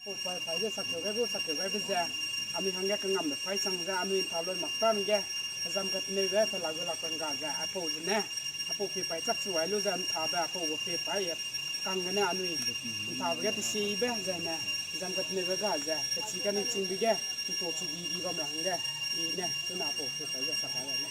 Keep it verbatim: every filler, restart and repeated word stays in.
Pau pai pai ze sakeu gai gu, sakeu gai be ze, anui hangge kangambe pai chang ze, anui nta loi mak ta nge, hezam kateneu be pe la gu lak pang ga ze, aipau zene, aipau pie pai chak chu ai lu ze nta be, aipau gu pie pai e, kang gene anui, nta be ge tesibe, zene, hezam kateneu be ga ze, pechi kanui ching be ge, nto chu di di bam ra hangge, i ne, chuna aipau pie pai ze sak gai le.